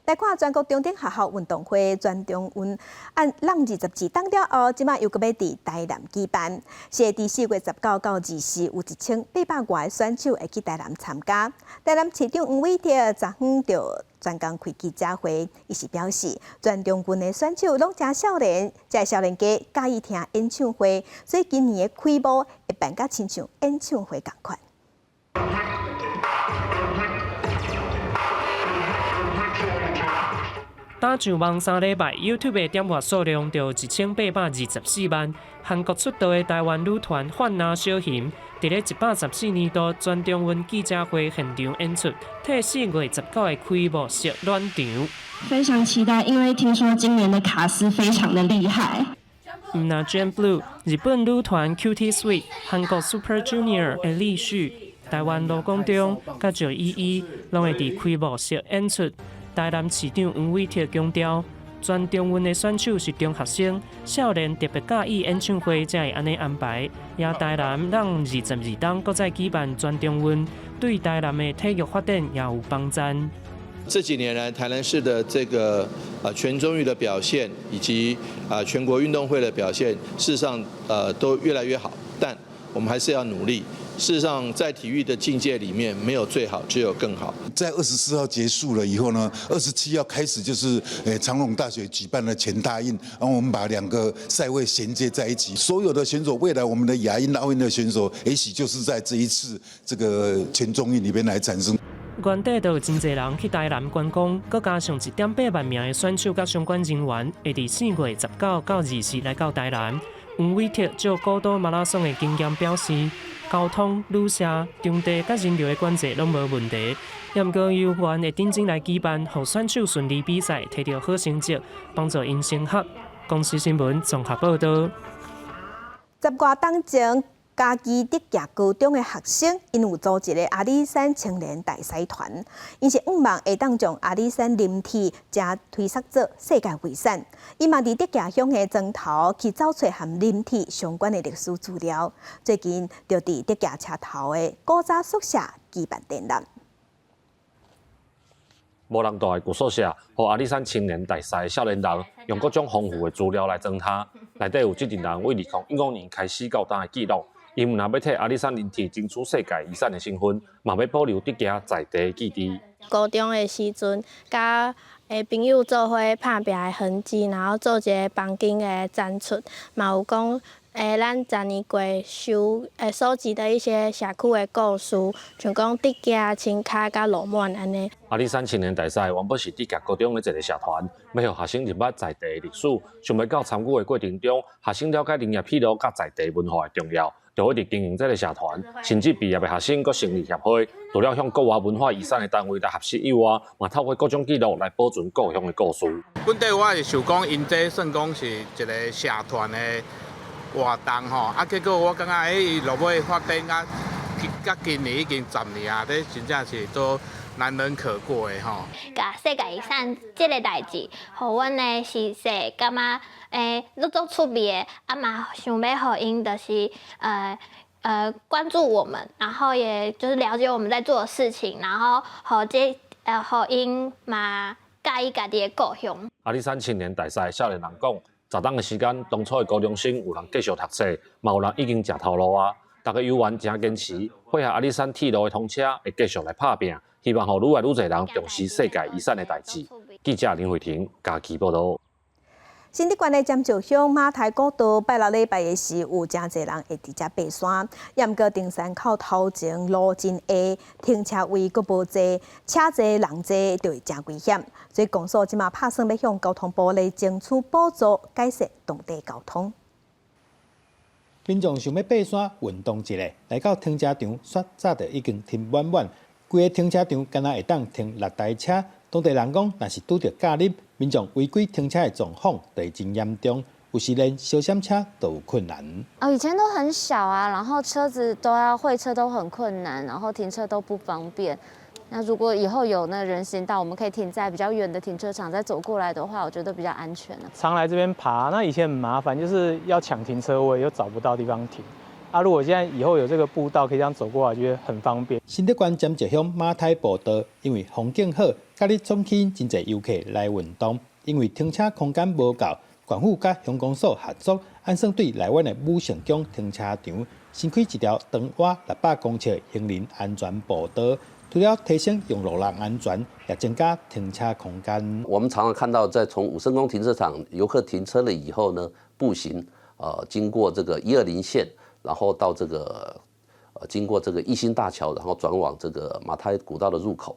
來看全國中等學校運動會全中運，按咱22冬了後，這馬又閣欲佇台南舉辦。是佇4月19到24，有1800外個選手會去台南參加。台南市長黃偉哲昨昏就專工開記者會，伊是表示，全中運的選手攏誠少年，這少年家佮意聽演唱會，所以今年的開幕會辦甲親像演唱會仝款。打上網3禮拜，YouTube 的點閱數量就1824萬。韓國出道的台灣女團煥娜小熊，佇咧114年度全中運記者會現場演出，替4月19的開幕式暖場。非常期待，因為聽說今年的卡司非常的厲害。毋若 Jam Blue、日本女團 Cutie Sweet、韓國 Super Junior 的李旭、台灣盧廣仲、佮趙依依，攏會佇開幕式演出。台南市長黃偉哲強調，全中運的選手是中學生，少年特別佮意演唱會才會按呢安排。也台南咱22冬閣再舉辦全中運，對台南的體育發展也有幫助。這幾年來，台南市的這個全中運的表現，以及全國運動會的表現，事實上都越來越好，但我們還是要努力。事實上，在體育的境界裡面，沒有最好，只有更好。在24號結束了以後呢，27號開始就是長榮大學舉辦了全大運，然後我們把兩個賽會銜接在一起。所有的選手，未來我們的亞運、奧運的選手，也許就是在這一次這個全中運裡邊來產生。原底就有真濟人去台南觀光，閣加上1.8萬名的選手佮相關人員，會佇4月19到24來到台南。黃偉哲就古都馬拉松的經驗表示，交通、旅社、場地佮人流的管制攏無問題。也毋過猶原會認真來舉辦，予選手順利比賽，摕著好成績，幫助𪜶升學。公視新聞綜合報導。10外冬前，嘉義德協高中的學生，𪜶有組一个阿里山青年大使團，𪜶是向望會當將阿里山林鐵遮推捒做世界遺產。𪜶嘛佇德協鄉的庄頭去找揣和林鐵相關的歷史資料。最近就佇德協車頭的古早宿舍舉辦展覽。無人蹛的舊宿舍，予阿里山青年大使的少年人用各種豐富的資料來裝它。內底有這陣人為2015年開始到今的記錄。𪜶毋若欲替阿里山林鐵爭取世界遺產的身份，嘛欲保留德協在地的記憶。高中的時陣，佮朋友做伙拍拚的痕跡，然後做一个房間的展出，嘛有講咱十年過收蒐集的一些社區的故事，像講德協、青跤佮落滿按呢。阿里山青年大使原本是德協高中的一个社團，欲予學生認捌在地的歷史，想袂到參與的過程中，學生了解林業鐵路佮在地文化的重要。就一直經營這个社團，甚至畢業的學生閣成立協會，除了向國外文化遺產的單位來學習以外，嘛透過各種記錄來保存故鄉的故事。本底我是想講，𪜶這算講是一个社團的活動吼，啊，結果我感覺伊落尾發展啊，到今年已經10年啊，這真正是都難能可貴的吼。共世界遺產這个代誌，予阮的時勢感覺愈足趣味的，啊嘛想欲予𪜶就是關注我們，然後也就是了解我們在做的事情，然後予這予𪜶嘛佮意家己的故鄉。阿里山青年大使少年人講，10冬的時間，當初的高中生有人繼續讀冊，嘛有人已經食頭路啊。逐家猶原誠堅持，配合阿里山鐵路的通車，會繼續來拍拚，希望予愈來愈濟人重視世界遺產的代誌。記者林慧婷嘉義報導。新竹縣的尖石鄉馬蹄古道拜六禮拜的時，有誠濟人會佇遮爬山。毋過登山口頭前路真狹，停車位閣無濟，車濟人濟就會誠危險。所以公所這馬拍算欲向交通部來爭取補助，改善當地交通。民眾想欲爬山運動一下，來到停車場，煞早就已經停滿滿。規個停車場干焦會當停六台車。當地人講，若是拄著假日，民眾違規停車的狀況就會真嚴重，有時連小閃車都有困難。哦，以前都很小啊，然後車子都要會車都很困難，然後停車都不方便。那如果以後有那人行道，我們可以停在比較遠的停車場，再走過來的話，我覺得比較安全。常來這邊爬，那以前很麻煩，就是要搶停車位，又找不到地方停。啊，如果現在以後有這個步道，可以這樣走過來，覺得很方便。新竹縣尖石鄉馬蹄步道，因為風景好，假日總吸引真濟遊客來運動。因為停車空間無夠，縣府佮鄉公所合作，按算對內灣的武聖宮停車場新開一條長倚600公尺行人安全步道，除了提升用路人安全，也增加停車空間。我們常常看到，在從武聖宮停車場遊客停車了以後呢，步行，經過這個120線。然後到這個，經過這個一心大橋，然後轉往這個馬蹄古道的入口，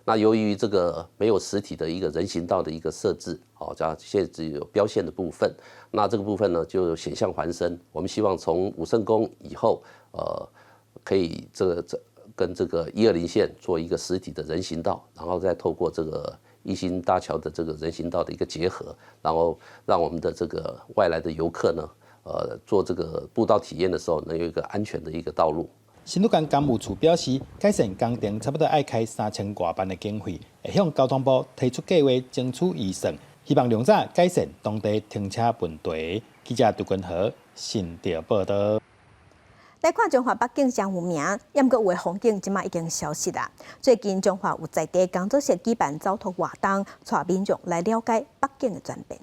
那由於這個沒有實體的一個人行道的一個設置，哦，加現在只有標線的部分，那這個部分呢就險象環生。我們希望從武聖宮以後，可以這跟這個120線做一個實體的人行道，然後再透過這個一心大橋的這個人行道的一個結合，然後讓我們的這個外來的遊客呢，做這個步道體驗的時候，能有一個安全的一個道路。新竹縣工務處表示，改善工程差不多愛開3000外萬的經費，會向交通部提出計劃，爭取預算，希望量早改善當地停車問題。記者杜君和新竹報道。來看彰化八景誠有名，毋過有的風景這馬已經消失啦。最近彰化有在地工作室舉辦走讀活動，帶民眾來了解八景的轉變。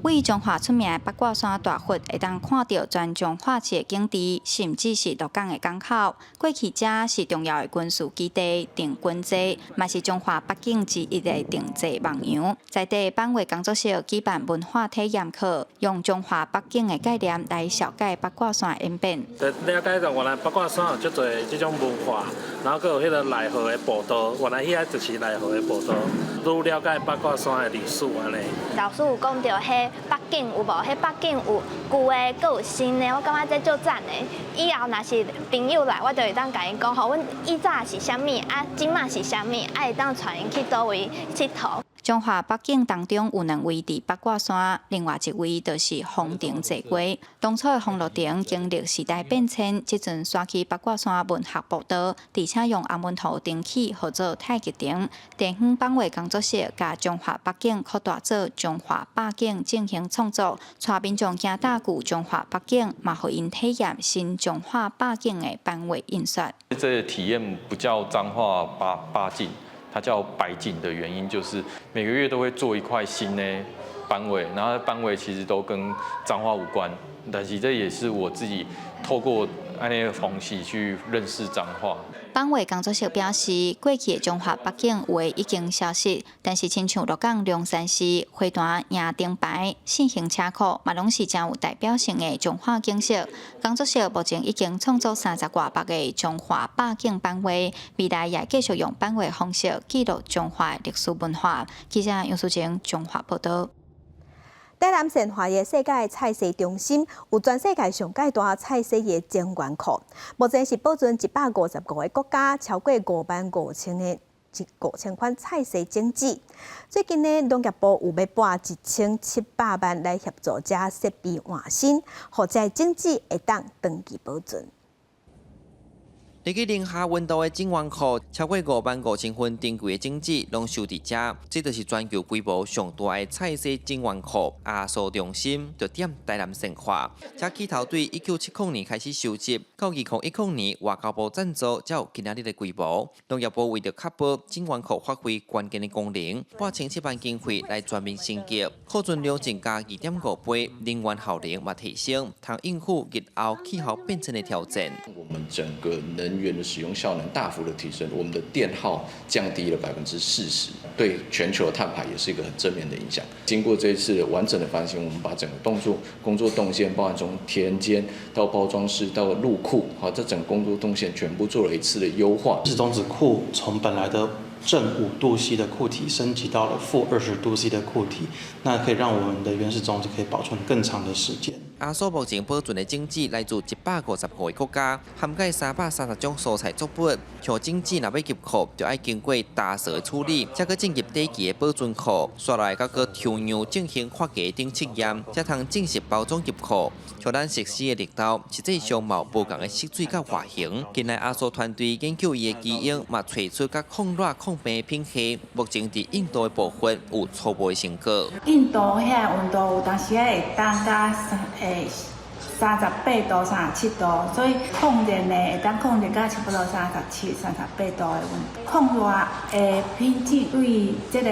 位彰化出名的八卦山大佛，會當看著全彰化市的景致，甚至是鹿港的港口。過去遮是重要的軍事基地，定軍座，嘛是彰化八景之一的定座望洋。在地版畫工作室舉辦文化體驗課，用彰化八景的概念來紹介八卦山演變。了解到原來八卦山有足濟這種文化，然後閣有彼個內河的步道，原來彼個就是內河的步道，愈了解八卦山的歷史按呢。老師有講著彼八景有無？彼八景有舊的，閣有新的，我感覺這足讚的。以後若是朋友來，我就會當共𪜶講吼，阮以早是啥物，啊，這馬是啥物，啊，會當帶𪜶去佗位𨑨迌。彰化八景當中有兩位佇八卦山，另外一位就是風亭坐雞。當初的風露亭經歷時代變遷，這陣徙去八卦山文學步道，而且用紅雯圖重起，號做太極亭。地方版畫工作室共彰化八景擴大做彰化百景進行創作，帶民眾行踏舊彰化八景，嘛予𪜶體驗新彰化百景的版畫印刷。這個體驗不叫彰化八景。它叫百景的原因就是每個月都會做一塊新的版畫，然後版畫其實都跟彰化無關，但是這也是我自己透過按呢方式去認識彰化。版畫工作室表示，過去的彰化八景有的已經消失，但是親像鹿港龍山寺、花壇贏燈牌、四行車庫，嘛攏是誠有代表性的彰化景色。工作室目前已經創作30外幅的彰化百景版畫，未來也繼續用版畫方式記錄彰化的歷史文化。記者楊淑貞彰化報道。台南善化的世界菜系中心有全世界上蓋大菜系的種源庫，目前是保存155個國家超過5萬5000款菜系種子。最近呢，農業部有欲撥1700萬來協助遮設備換新，予這種子會當長期保存。佇個零下溫度的種源庫，超過5萬5千份珍貴的種子攏收佇遮，這就是全球規模上大的菜系種源庫壓縮中心，就佇台南善化。這起頭對1970年開始收集，到2010年外交部贊助，才有今仔日的規模。農業部為著確保種源庫發揮關鍵的功能，撥千七萬經費來全面升級，庫存量增加2.5倍，能源效能嘛提升，通應付日後氣候變遷的挑戰。我們整個能能源的使用效能大幅的提升，我們的電耗降低了40%，對全球的碳排也是一個很正面的影響。經過這一次完整的翻新，我們把整個動作工作動線，包含從田間到包裝室到入庫，好，這整個工作動線全部做了一次的優化。是種子庫從本來的+5度C 的庫體升級到了-20度C 的庫體，那可以讓我們的原始種子可以保存更長的時間。阿蘇目前保存的種子來自155個國家，涵蓋330種蔬菜作物。像種子若欲入庫，就愛經過打掃的處理，才閣進入底期的保存庫，紲來閣閣抽樣進行發芽等測驗，才通正式包裝入庫。像咱熟悉的綠豆，實際上嘛有無仝的色水佮外形。近來阿蘇團隊研究伊的基因，嘛揣出佮抗熱抗病的品系。目前佇印度的部分有初步的成果。印度遐溫度有當時仔會當到38度、37度，所以控熱呢會當控熱到差不多37、38度的溫度。抗熱的品質對這个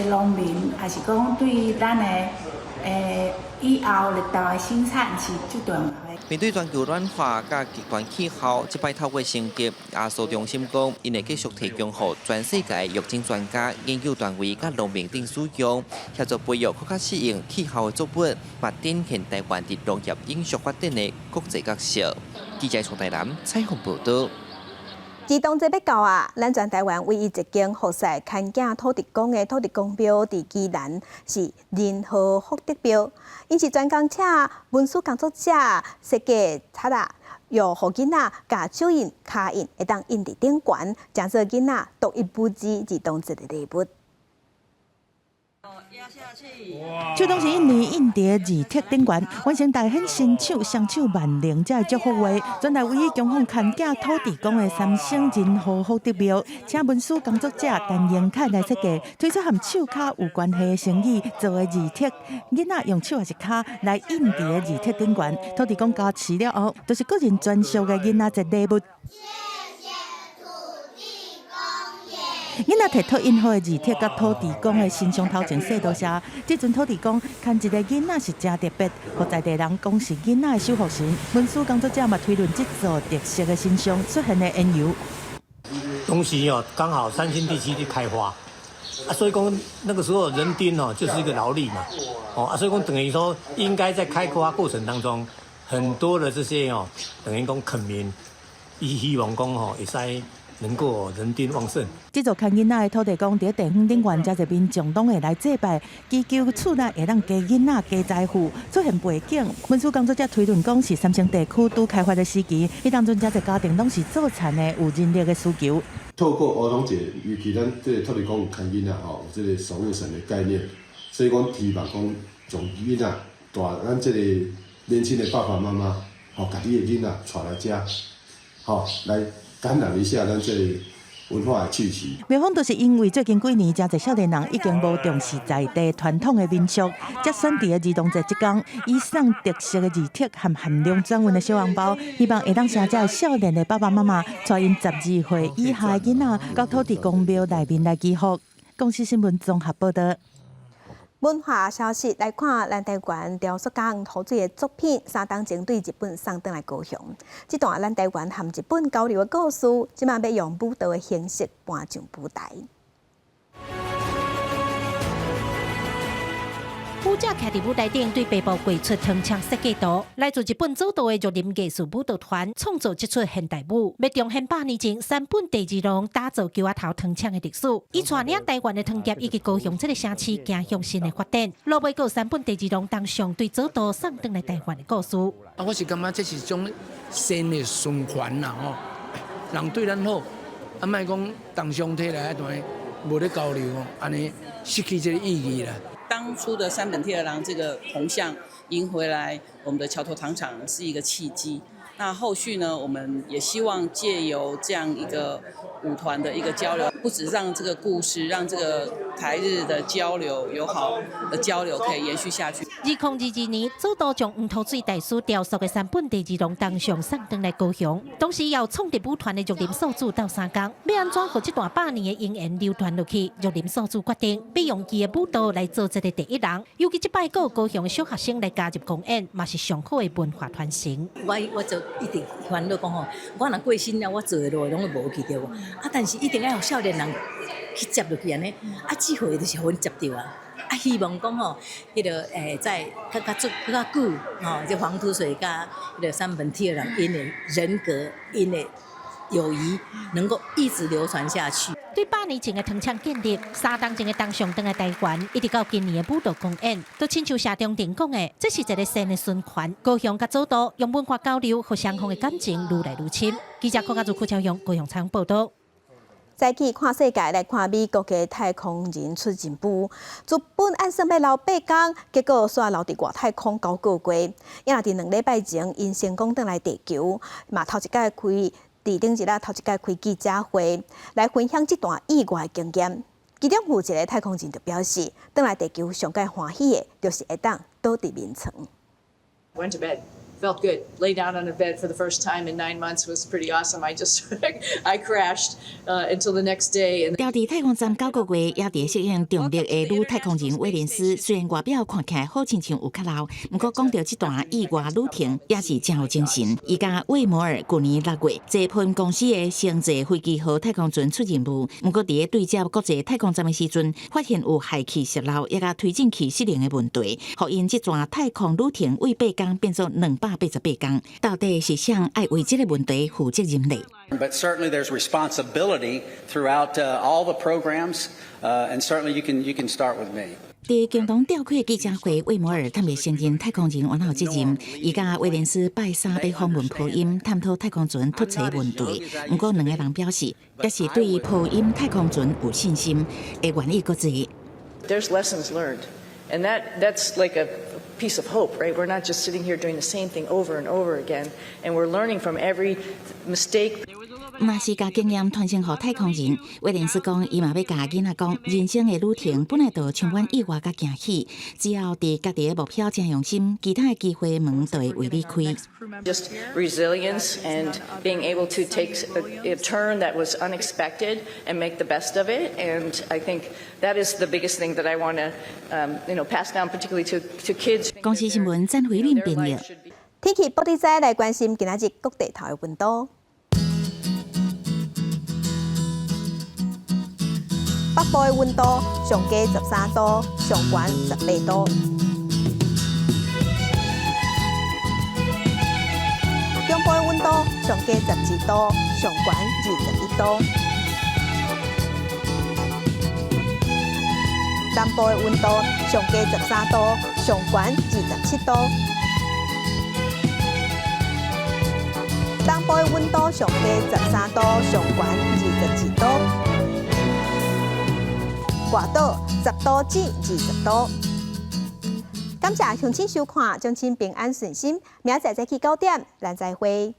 農民，抑是講對咱的以後綠豆的生產是最重要的。面對全球暖化佮極端氣候，這擺透過升級，阿蘇中心講，𪜶會繼續提供予全世界育種專家、研究單位佮農民等使用，協助培育閣較適應氣候的作物，嘛展現台灣佇農業永續發展的國際角色。記者從台南採訪報導。兒童節欲到啊，咱全台灣唯一一間服侍牽囝土地公的土地公廟，佇宜蘭是仁和福德廟。𪜶是專工請文書工作者設計冊仔，予囡仔共手印、跤印會當印佇頂懸，成做囡仔獨一無二兒童節的禮物。手攏是印尼印佇字帖頂懸，完成大顯神手雙手萬靈這個祝福話。全台唯一供奉牽囝土地公的三星仁和福德廟，請文書工作者陳英凱來設計，推出和手跤有關係的成語做的字帖，囡仔用手抑是跤來印佇个字帖頂懸，土地公加持了後，就是個人專屬的囡仔節禮物。囡仔摕拓印好的字帖，佮土地公的神像頭前說多謝。這陣土地公牽一个囡仔是誠特別，予在地人講是囡仔的守護神。文書工作者嘛推論這座特色的神像出現的緣由。當時哦，剛好三星地區咧開發，啊，所以講那個時候人丁哦就是一個勞力嘛，哦啊，所以講等於說應該在開發過程當中，很多的這些哦，等於講墾民，伊希望講吼會使能夠人丁旺盛。這座牽囡仔的土地公，佇地方頂懸，誠濟民眾攏會來祭拜，祈求厝內會當加囡仔、加財富。出現背景，文書工作者推論講是三星地區拄開發的時期，彼當陣誠濟家庭攏是做田的，有人力的需求。透過兒童節，尤其咱這個土地公有牽囡仔吼，有這個守護神的概念，所以講希望講將囡仔帶咱這個年輕的爸爸媽媽，吼，共你的囡仔帶來遮，吼，來感染一下咱這個文化的氣息。廟方就是因為最近幾年，誠濟少年人已經無重視在地傳統的民俗，才選佇个兒童節這工，以送特色的字帖和限量轉運的小紅包，希望會當成遮少年的爸爸媽媽，帶𪜶12歲以下的囡仔到土地公廟內面來祈福。公視新聞綜合報導。文化消息來看，咱台灣雕塑家黃土水的作品，三冬前對日本送轉來高雄。這段咱台灣和日本交流的故事，這擺欲用舞蹈的形式搬上舞台。舞者徛佇舞台頂，對白布繪出糖廠設計圖。來自日本早稻的玉林藝術舞蹈團創造這齣現代舞，欲重現百年前山本第二郎打造橋仔頭糖廠的歷史，伊帶領台灣的糖業以及高雄這个城市走向新的發展。落尾閣有山本第二郎當上對早稻送轉來台灣的故事。啊，我是感覺這是一種善的循環啦吼，人對咱好，啊，莫講同相體來啊，段無咧交流，按呢失去這个意義啦。當初的山本忒二郎這個銅像迎回來，我們的橋頭糖廠是一個契機。那後續呢，我們也希望借由這樣一個舞團的一個交流，不止讓這個故事，讓這個台日的交流友好的交流可以延續下去。2022年，早稻將黃土水大師雕塑的山本第二郎銅像送轉來高雄，同時由創立舞團的玉林素子鬥相共，欲按怎予這段百年的姻緣流傳落去？玉林素子決定，欲用伊的舞蹈來做這个第一人。尤其這擺閣有高雄的小學生來加入公演，嘛是上好的文化傳承。我做一直煩惱講吼，我若過身了，我做的路攏會無去著無？啊，但是一定愛予少年人去接落去按呢。啊，這回就是予阮接著啊。啊，希望講吼，彼個在閣較足閣較久吼，這黃土水佮彼個山本鐵郎𪜶的人格，𪜶的友誼能夠一直流傳下去。對百年前的糖廠建立，3冬前的銅像轉來台灣，一直到今年的舞蹈公演，都親像謝長廷講的，這是一個善的循環。高雄佮祖都用文化交流，予雙方的感情愈來愈深。記者郭家祖、柯超雄高雄採訪報導。再去看世界，來看美國的太空人出任務，原本按算欲留8工，結果煞留佇外太空9個月。也佇2禮拜前，𪜶成功轉來地球，嘛頭一擺開佇頂日啊，頭一擺開記者會來分享這段意外經驗。其中有一個太空人就表示，轉來地球上蓋歡喜的，就是會當倒佇眠床。 Went to bed. Felt good. Lay down on a bed for the first time in 9 months was pretty awesome. I just I crashed until the next day. 牢佇太空站9個月，猶佇適應重力的女太空人威廉斯，雖然外表看起來好親像有較老，毋過講著這段意外旅程，也是誠有精神。伊佮威摩爾舊年6月坐波公司的星際飛機號太空船出任務，毋過佇咧對接國際太空站的時陣，發現有氦氣洩漏，抑佮推進器失靈的問題，予𪜶這段太空旅程為8工變做288工，到底是誰愛為這個問題負責任呢？ But certainly there's responsibility throughout all the programs, and certainly you can start with me. 佇共同召開記者會，威摩爾坦白承認太空人原有責任。伊佮威廉斯拜三欲訪問波音，探討太空船脫槽問題。毋過兩個人表示，猶是對波音太空船有信心，的原因閣濟。 There's lessons learned, and that's like a piece of hope, right? We're not just sitting here doing the same thing over and over again, and we're learning from every mistake. 嘛是共經驗傳承予太空人。威廉斯講，伊嘛欲共囡仔講，人生的旅程本來就充滿意外佮驚喜，只要佇家己的目標誠用心，其他的機會門就會為你開。 Just resilience and being able to take a turn that was unexpected and make the best of it. And I think that is the biggest thing that I want to pass down, particularly to kids. 公視新聞曾慧敏編譯。天氣報知來關心今仔日各地頭的溫度。北部的溫度上低13度，上懸18度。中部的溫度上低12度，上懸21度。南部的溫度上低13度，上懸27度。東部的溫度上低13度，上懸22度。外島10度至20度。感謝鄉親收看，祝親平安順心。明仔載早起9點，咱再會。